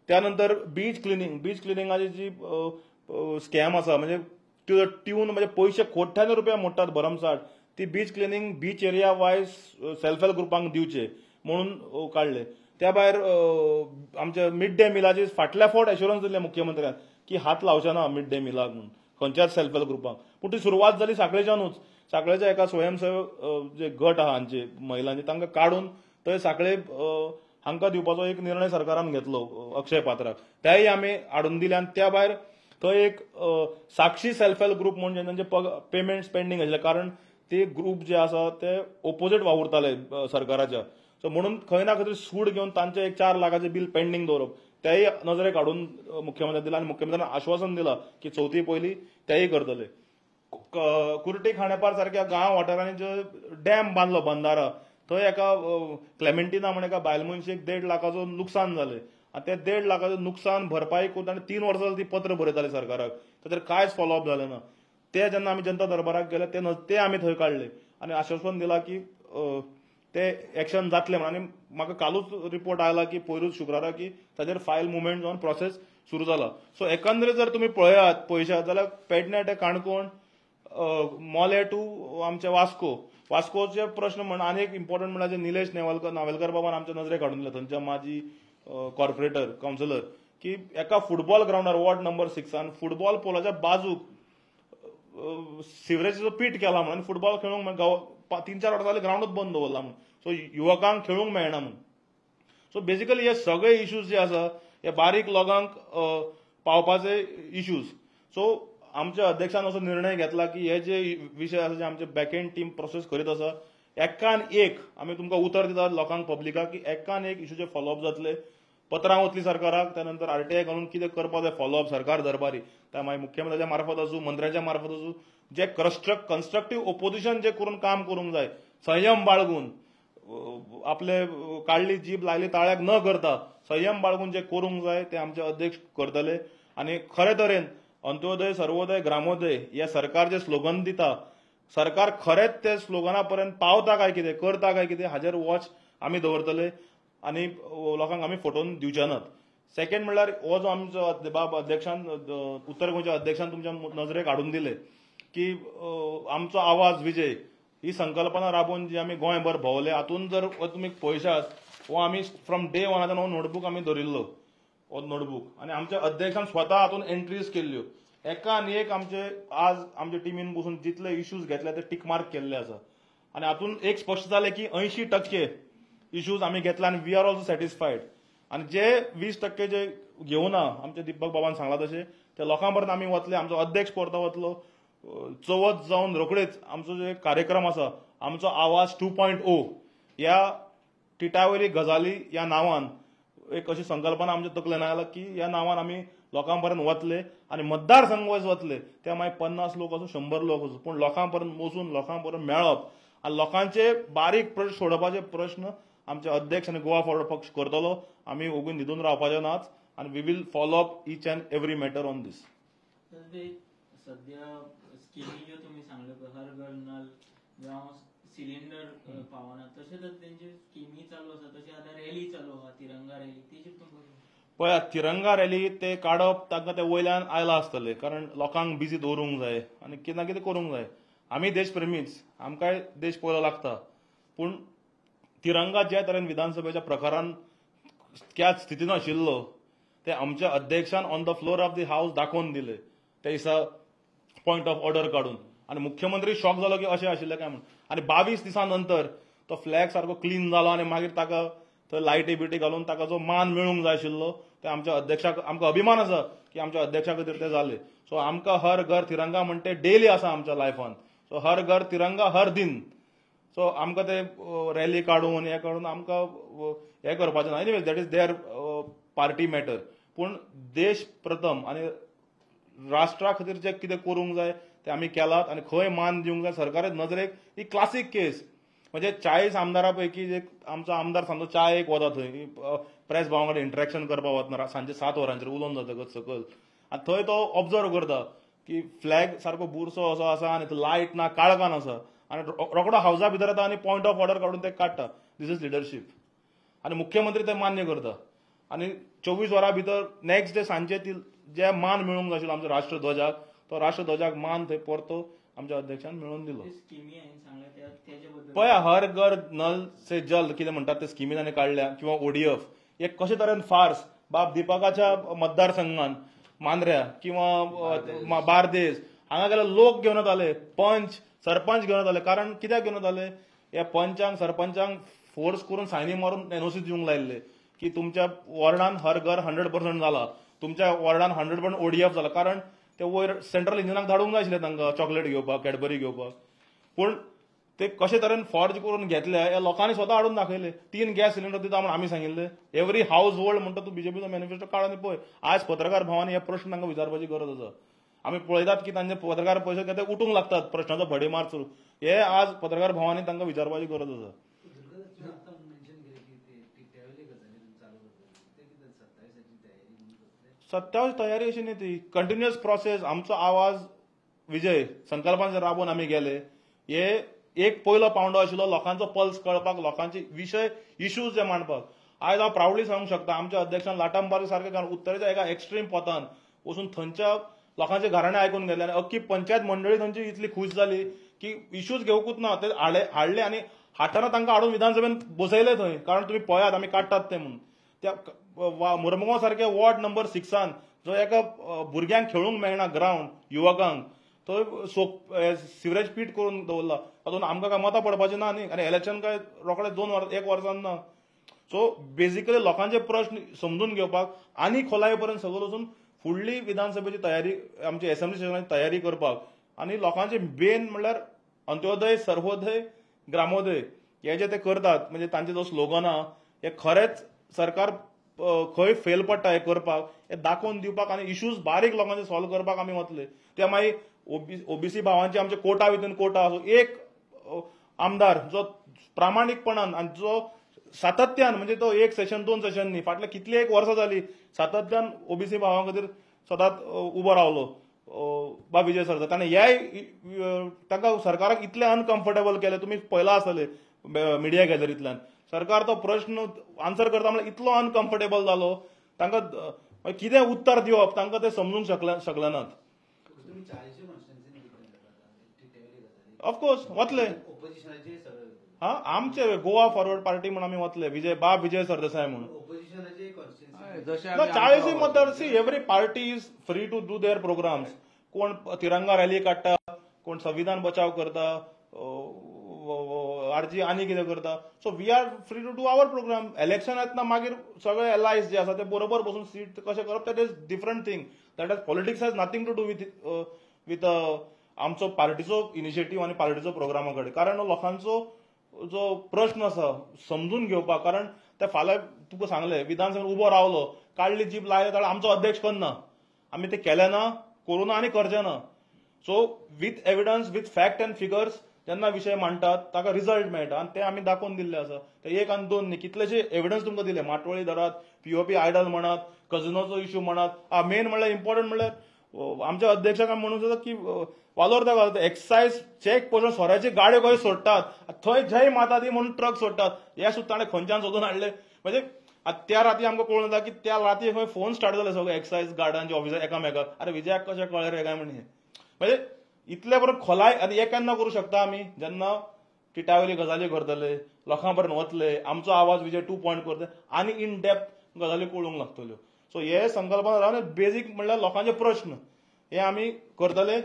त्या नंतर बीच क्लिनींग, बीच क्लिनिंगाची जी स्कॅम आसा म्हणजे ट्यून म्हणजे पयशे कोट्यांनी रुपया मोडटात भरमसाठ, ती beach cleaning beach area wise self help ग्रुपांक दिवचे म्हणून काडले. त्या भायर आमच्या मिड डे मिलाची फाटल्या फावट एश्युरन्स दिल्ले मुख्यमंत्र्यान की हात लावचे ना मिड डे मिलाक म्हणून खंयच्याच सेल्फ हेल्प ग्रुपांक, पूण ती सुरवात जाली सांखळेच्यानूच. सांखळेच्या एका स्वयंसेवक जे गट आहा हांचे महिलांचे तांकां काडून थंय सांखळे हांकां दिवपाचो एक निर्णय सरकारान घेतलो अक्षय पात्राक, तेय आमी हाडून दिले. आनी त्या भायर थंय एक साक्षी सेल्फ हेल्प ग्रुप म्हणून तांचे पेमेंट पेंडींग आशिल्ले, कारण ते ग्रुप जे आसा ते ओपोजीट वावुरताले सरकाराच्या, सो म्हणून खंय ना खंय तरी सूड घेवन तांचे एक 4 लाखाचें बील पेंडींग दवरप तेय नजरेक हाडून मुख्यमंत्र्यान दिलां आनी मुख्यमंत्र्यान आश्वासन दिलां की चवथी पयलीं तेय करतले. कुर्टी खांडेपार सारक्या गांव वाठारांनी जो डॅम बांदलो बंदारा थंय एका क्लेमेंटिना म्हण एका बायल मनशेक 1.5 लाखाचो नुकसान जालें आनी ते 1.5 लाखाचें नुकसान भरपाई करून ताणें 3 वर्सां जालीं ती पत्र बरयताले सरकाराक, ताचेर कांयच फॉलोअप जालें ना. ते जेन्ना आमी जनता दरबाराक गेले ते आमी थंय काडले आनी आश्वासन दिलां की ते एक्शन जातले म्हणून. आनी म्हाका कालूच रिपोर्ट आयला की पयरूच शुक्रारा की ताजेर फायल मुवमेंट जावन प्रोसेस सुरू जाला. सो एकंदरीत जर तुमी पळयात पळयशात जाल्यार पेडणे ते काणकोण, मोले टू आमचे वास्को, वास्कोचे प्रश्न म्हण आनी एक इम्पॉर्टंट म्हणल्यार जे निलेश नावेलकर बाबान आमच्या नजरेक हाडून दिले, थंयच्या माजी कॉर्पोरेटर कावन्सिलर, की एका फुटबॉल ग्रावंडार वॉर्ड नंबर 6 फुटबॉल पोलाच्या बाजूक सिवरेजीचो पीट केला म्हणून फुटबॉल खेळूंक 3-4 वर्सां जाली ग्रावंडूच बंद दवरला म्हणून, सो युवकांक खेळूंक मेळना म्हणून. सो बेसिकली हे सगळे इश्यूज जे आसा हे बारीक लोकांक पावपाचे इश्यूज. सो आमच्या अध्यक्षान असो निर्णय घेतला की हे जे विशय आसा जे आमचे बॅकएंड टीम प्रोसेस करीत आसा, एकान एक आमी तुमकां उतर दितात लोकांक पब्लिकाक की एकान एक इश्यूचे फॉलोअप जातले, पत्रां वतली सरकाराक, त्या नंतर आरटीआय घालून कितें करपाक जाय फॉलोअप सरकार दरबारी, त्या मागीर मुख्यमंत्र्याच्या मार्फत आसूं मंत्र्यांच्या मार्फत आसूं, जे कन्स्ट्रक्टीव ओपोजिशन जे करून काम करूंक जाय, संयम बाळगून आपले काडली जीब लायली ताळ्याक न करता संयम बाळगून जे करूंक जाय ते आमचे अध्यक्ष करतले. आनी खरे तरेन अंत्योदय सर्वोदय ग्रामोदय हे सरकार जे स्लोगन दिता, सरकार खरेंच ते स्लोगना पर्यंत पावता काय कितें, करता काय कितें हाजेर वॉच आमी दवरतले आनी लोकांक आमी फटोवन दिवचे नात. सेकंड म्हणल्यार हो जो आमचो बाब अध्यक्षान उत्तर गोंयच्या अध्यक्षान तुमच्या नजरेक हाडून दिले की आमचो आवाज विजय ही संकल्पना राबोवन जी आमी गोंयभर भोंवले, हातून जर तुमी पळयशात हो आमी फ्रॉम डे वनाच्यान हो नोटबूक आमी दवरिल्लो, हो नोटबूक, आनी आमच्या अध्यक्षान स्वता हातून एंट्रीज केल्ल्यो, एकान एक आमचे आज आमचे टिमीन बसून जितले इश्यूज घेतले ते टिक मार्क केल्ले आसा. आनी हातून एक स्पश्ट जालें की 80% इश्यूज आमी घेतले आनी we are also satisfied. आनी जे 20% जे घेवना आमचे दीपक बाबान सांगला तशें ते लोकां पर्यंत आमी वतले, आमचो अध्यक्ष परतो वतलो, चवथ जावन रोखडेच आमचो जे कार्यक्रम आसा आमचो आवाज 2.0 ह्या टिटावयली गजाली ह्या नांवान एक अशी संकल्पना आमच्या तकलेन आयला की ह्या नांवान आमी लोकां पर्यंत वतले आनी मतदारसंघ वायज वतले, ते मागीर 50 लोक आसूं 100 लोक आसूं, पूण लोकां पर्यंत वचून लोकां पर्यंत मेळप आनी लोकांचे बारीक प्रश्न सोडोवपाचे प्रश्न आमचे अध्यक्ष आनी गोवा फॉरवर्ड पक्ष करतलो. आमी ओगून न्हिदून रावपाचे नाच आनी we will follow up each and every matter on this. सध्या स्किमी ज्यो तुमी सांगल्यो पळय, हर घर नल जावं सिलिंडर पावना, तशेंच तेंची स्किमी चालू आसा, तशें आतां रॅली चालू आहा तिरंगा रॅली, तेजेर तुमकां पळया तिरंगा रॅली ते काडप तांकां ते वयल्यान आयलां आसतलें, कारण लोकांक बिजी दवरूंक जाय आनी कितें ना कितें करूंक जाय. आमी देशप्रेमीच, आमकांय देश पयलो लागता, पूण तिरंगा ज्या तरेन विधानसभेच्या प्रकारान त्या स्थितीन आशिल्लो ते आमच्या अध्यक्षान on the floor of the house दाखोवन दिले त्या दिसा पॉयंट ऑफ ऑर्डर काडून, आनी मुख्यमंत्री शॉक जालो की अशें आशिल्लें काय म्हणून. आनी 22 दिसां नंतर तो फ्लॅग सारको क्लीन जालो आनी मागीर ताका थंय लायटी बिटी घालून ताका जो मान मेळूंक जाय आशिल्लो ते आमच्या अध्यक्षाक, आमकां अभिमान आसा की आमच्या अध्यक्षा खातीर ते जाले. सो आमकां हर घर तिरंगा म्हणटे ते डेली आसा आमच्या लायफान, सो हर घर तिरंगा हर दिन. सो आमकां ते रॅली काडून हें काडून आमकां हें करपाचें ना. Anyway that is their party matter, पूण देश प्रथम आनी राष्ट्रा खातीर जे कितें करूंक जाय ते आमी केलात आनी खंय मान दिवंक जाय सरकाराचे नजरेक. ही क्लासीक केस म्हणजे 40 आमदारा पैकी एक आमचो आमदार समजा चायेक वता थंय प्रेस भावां कडेन इंटरेक्शन करपाक वतना सांजे 7 वरांचेर उलोवन जातकच सकयल, आनी थंय तो ऑब्जर्व करता की फ्लॅग सारको बुरसो असो आसा आनी लायट ना, काळखान आसा, आनी रोकडो हावजा भितर येता आनी पॉयंट ऑफ ऑर्डर काडून ते काडटा. This is leadership. आनी मुख्यमंत्री ते मान्य करता आनी 24 वरां भितर नेक्स्ट डे सांजे ती जे मान मेळूंक जाय आशिल्लो आमच्या राष्ट्रध्वजाक, तो राष्ट्रध्वजाक मान थंय परतो आमच्या अध्यक्षान मेळोवन दिलो. पळया हर घर नल से जल कितें म्हणटात ते स्किमी ताणें काडल्या, किंवा ओडीएफ हे कशे तरेन फार्स बाब दीपकाच्या मतदारसंघान मांद्र्या किंवा बार्देस हांगा गेल्यार लोक घेवन येताले, पंच सरपंच घेवन येताले. कारण कित्याक घेवन येताले, ह्या पंचांक सरपंचांक फोर्स करून सायनी मारून एनओसी दिवंक लायिल्ले की तुमच्या वॉर्डान हर घर 100% जाला, तुमच्या वॉर्डान 100% ओडीएफ जाला. कारण ते वयर सेंट्रल इंजिनाक धाडूंक जाय आशिल्ले तांकां चॉकलेट घेवपाक, कॅडबरी घेवपाक, पूण ते कशे तरेन फॉर्ज करून घेतले ह्या लोकांनी स्वता हाडून दाखयले. 3 गॅस सिलिंडर दिता म्हूण आमी सांगिल्ले, एवरी हावज होल्ड म्हणटा तूं बीजेपीचो मॅनिफेस्टो काड आनी पळय. आयज पत्रकार भावांनी हे प्रश्न तांकां विचारपाची गरज आसा. आमी पळयतात की तांचे पत्रकार पयशे ते उठूंक लागतात प्रश्नाचो भडीमार सुरू, हे आज पत्रकार भावांनी तांकां विचारपाची गरज आसा. 27 तयारी अशी न्ही, ती कंटिन्युअस प्रोसेस. आमचो आवाज विजय संकल्पान राबोवन आमी गेले, हे एक पयलो पावंडो आशिल्लो लोकांचो पल्स कळपाक, लोकांचे विशय इश्यूज जे मांडपाक. आयज हांव प्रावडली सांगूंक शकता आमच्या अध्यक्षान लाटंबारी सारके कारण उत्तरेच्या एका एक्स्ट्रीम पोतान वचून थंयच्या लोकांचे घराणे आयकून घेतले आनी अख्खी पंचायत मंडळी थंयची इतली खूश जाली की इश्यूज घेवकूच ना, ते हाडले आनी हाडटना तांकां हाडून विधानसभेन बसयले थंय, कारण तुमी पळयात आमी काडटात ते म्हणून. त्या मुरमुगांव सारके वॉर्ड नंबर 6 जो एका भुरग्यांक खेळूंक मेळना ग्रावंड युवकांक, थंय सिवरेज पीट करून दवरला, तातूंत आमकां काय मतां पडपाचीं ना न्ही, आनी इलेक्शन काय रोखडे 2 वर्सां 1 वर्सान ना. सो बेजिकली लोकांचे प्रश्न समजून घेवपाक आनी खोलाये पर्यंत सगळं वचून फुडली विधानसभेची तयारी, आमची एसेंब्ली सेशनाची तयारी करपाक आनी लोकांचे मेन म्हणल्यार अंत्योदय, सर्वोदय, ग्रामोदय हे जे ते करतात, म्हणजे तांचे जो स्लोगन आहा हे खरेंच सरकार खंय फेल पडटा हे करपाक, हे दाखोवन दिवपाक आनी इश्यूज बारीक लोकांचे सॉल्व करपाक आमी वतले. ते मागीर ओबीसी भावांचे आमचे कोटा विथीन कोटा असो एक आमदार जो प्रामाणीकपणान आनी जो सातत्यान, म्हणजे तो एक सेशन 2 सेशन न्ही, फाटले कितले एक वर्सां जाली सातत्यान ओबीसी भावां खातीर सदांच उबो रावलो बा विजय सरदेसाय. ताणें ह्याय तांकां सरकाराक इतलें अनकम्फर्टेबल केलें, तुमी पळयलां आसतलें मिडिया गॅलरींतल्यान, सरकार तो प्रश्न आन्सर करता म्हणल्यार इतलो अनकम्फर्टेबल जालो तांकां कितें उत्तर दिवप तांकां ते समजूंक शकले नात. ऑफकोर्स वतले हा आमचे गोवा फॉरवर्ड पार्टी म्हूण आमी वतले, विजय बाब विजय सरदेसाय म्हूण 40 मतदार. See, every party is free to do their programmes. कोण तिरंगा रॅली काडटा, कोण संविधान बचाव करता, आरजी आनी कितें करता. So we are free to do our programme. Election येतना मागीर सगळे एलायज जे आसा ते बरोबर बसून सीट कशें करप, that is different thing. That is politics has nothing to do with आमचो पार्टीचो इनिशिएटीव आनी पार्टीचो प्रोग्रामा कडेन. कारण लोकांचो जो प्रश्न आसा समजून घेवपाक, कारण ते फाल्यां तुका सांगलें विधानसभेत उबो रावलो, काडली जीप लायले जाल्यार आमचो अध्यक्ष करना, आमी ते केले ना, करूं ना आनी करचे ना. So with evidence, with fact and figures जेन्ना विशय मांडटात ताका रिजल्ट मेळटा आनी ते आमी दाखोवन दिल्ले आसा. ते 1 आनी 2 न्ही, कितलेशे एविडन्स तुमकां दिले. माटवळी धरात, पीओपी आयडल म्हणात, कजिनोचो इश्यू म्हणात. मेन म्हणल्यार इम्पॉर्टंट म्हणल्यार आमच्या अध्यक्षाक आमी म्हणूंक जाता की वालोर ताका एक्सायज चेक पळोवन सोऱ्याची गाड्यो कश्यो सोडटात, थंय जय माता दी म्हणून ट्रक सोडटात, हे सुद्दां ताणें खंयच्यान सोदून हाडले. म्हणजे त्या राती आमकां कळून येता की त्या राती खंय फोन स्टार्ट जाले सगळे एक्सायज गार्डांचे ऑफिसर एकामेकाक, अरे विजयाक कशें कळ्ळें रे काय म्हण. म्हणजे इतले बरोबर खोलाय आनी हे केन्ना करूं शकता आमी, जेन्ना टिटावयली गजाली करतले, लोकां पर्यंत वतले, आमचो आवाज विजय 2 पॉयंट करतले आनी इन डेप्थ गजाली कळूंक लागतल्यो. सो हे संकल्पना रावन बेजीक म्हणल्यार लोकांचे प्रश्न हे आमी करतले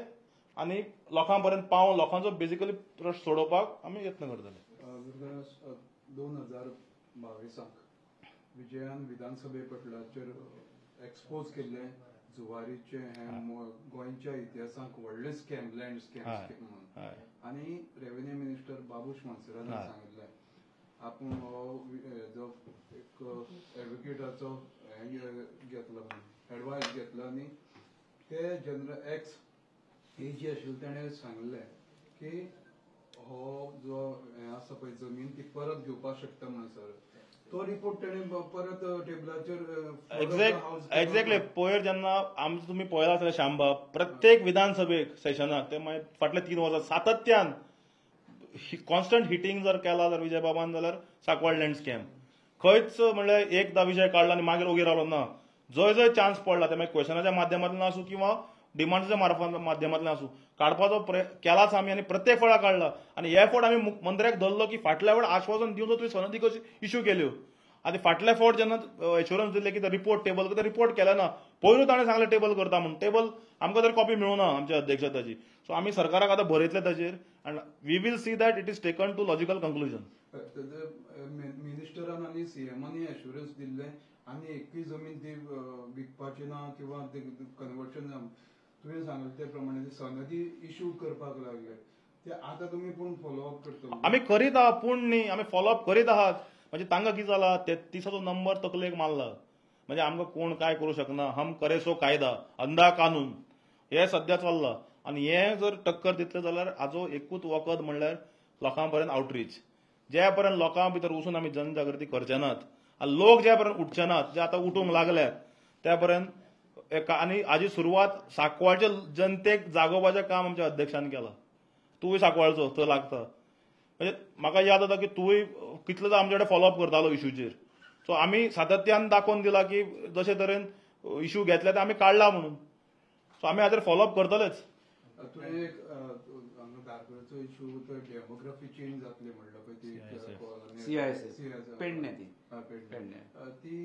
आनी लोकां पर्यंत पावून लोकांचो बेजिकली प्रश्न सोडोवपाक आमी यत्न करतले. 2022 विजयान विधानसभे पटलाचेर एक्सपोज केल्ले जुवारीचे हे गोंयच्या इतिहासाक व्हडले स्कॅम, लँड स्कॅम म्हणून, आनी रेव्हेन्यू मिनिस्टर बाबूश मोन्सेरातान सांगिल्लें आपूण हो जो एक एडवोकेटाचो हें घेतलो, एडवायस घेतलो आनी ते जनरल एक्स एजी आशिल्ले तेणें सांगलें की हो जो हें आसा पळय जमीन ती परत घेवपाक शकता म्हणून सर. तो रिपोर्ट तेणें परत टेबलाचेर एक्झॅक्टली पयर जेन्ना आमचो तुमी पळयला आसतलें श्यामबाब, प्रत्येक विधानसभेक सेशनाक ते मागीर फाटल्या 3 वर्सां सातत्यान कॉन्स्टंट हिटींग जर केला जर विजय बाबान जाल्यार सांकवाळ लँड स्कॅम खंयच म्हणल्यार एकदां विशय काडला आनी मागीर ओगी रावलो ना. जंय जंय चान्स पडला ते मागीर क्वेशनाच्या माध्यमांतल्यान आसूं किंवा डिमांड्सच्या माध्यमांतल्यान आसूं, काडपाचो केलाच आमी आनी प्रत्येक वेळा काडला. आनी हे फावट आमी मंत्र्याक धरलो की फाटल्या वेळ आश्वासन दिवन तुवें सनदी कशी इश्यू केल्यो, आनी फाटल्या फावट जेन्ना एश्युरन्स दिल्ले की रिपोर्ट टेबल करता, रिपोर्ट केले ना. पयरूच ताणें सांगलें टेबल करता म्हूण, टेबल आमकां तरी कॉपी मेळूं ना आमच्या अध्यक्षा ताची. सो आमी सरकाराक आतां बरयतले ताचेर आनी we will see that it is taken to logical conclusion. मिनिस्टरान आनी सीएमानी एश्युरन्स दिल्ले आनी एकूय जमीन ती विकपाची ना किंवा कन्वर्शन, तुवें सांगलें ते प्रमाणे सनदी इश्यू करपाक लागले, ते आतां तुमी पूण फॉलोअप करता? आमी करीत आहात, पूण न्ही आमी फॉलोअप करीत आहात. म्हणजे तांकां कितें जाला, 33 नंबर तकलेक मारला, म्हणजे आमकां कोण काय करूं शकना, हम करे सो कायदा अंधा कानून हे सद्या चल्लां. आनी हे जर टक्कर दितले जाल्यार हाजो एकूच वखद म्हणल्यार लोकां पर्यंत आवटरीच. ज्या पर्यंत लोकां भितर वचून आमी जनजागृती करचे नात आनी लोक ज्या पर्यंत उठचे नात, जे आतां उठूंक लागल्यात त्या पर्यंत. आनी हाजी सुरवात सांकवाळच्या जनतेक जागोवपाचें काम आमच्या अध्यक्षान केलां. तूंय सांकवाळचो थंय लागता. म्हणजे म्हाका याद जाता की तूंय कितलो आमचे कडेन फॉलोअप करतालो इशूचेर. सो आमी सातत्यान दाखोवन दिला की जशे तरेन इशू घेतले ते आमी काडला म्हणून. सो आमी हाचेर फॉलोअप करतलेच. तुवें एक धारगळचो इशू तर डेमोग्राफी चेंज जातली म्हणलं पळय ती CISS Pedne ती पेडणे ती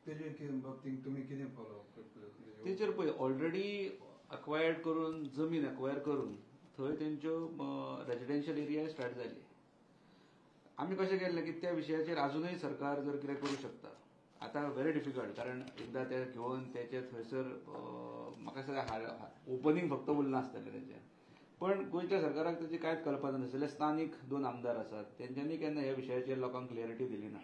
तेजे बाबतींत तुमी कितें फॉलोअप करतले? तेचेर पळय ऑलरेडी अक्वायर्ड करून जमीन अक्वायर करून थंय तेंच्यो रेजिडेन्शियल एरिया स्टार्ट जाली. आमी कशें केल्लें की त्या विशयाचेर आजुनूय सरकार जर कितें करूं शकता. आतां व्हेरी डिफिकल्ट कारण एकदां ते घेवन तेचे थंयसर म्हाका दिसता ओपनींग फक्त उरलां आसतलें तेचें. पण गोंयच्या सरकाराक तेची कांयच कल्पना नासलें. स्थानीक 2 आमदार आसात तेंच्यांनी केन्ना ह्या विशयाचेर लोकांक क्लियरिटी दिली ना.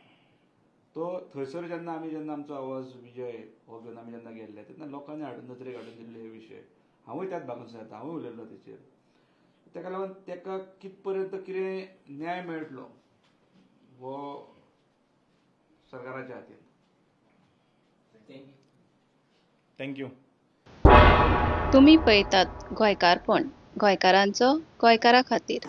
तो थंयसर जेन्ना आमी जेन्ना आमचो आवाज विजय हो घेवन आमी जेन्ना गेल्ले तेन्ना लोकांनी हाडून नदरेक हाडून दिल्ले हे विशय. हांवूय त्याच भागांत जाता, हांवूय उलयल्लो तेचेर. तेका लागून तेका कित पर्यंत कितें न्याय मेळटलो हो सरकाराच्या हातीन. Thank you. तुमी पळयतात गोंयकारपण, गोंयकारांचो गोंयकारा खातीर.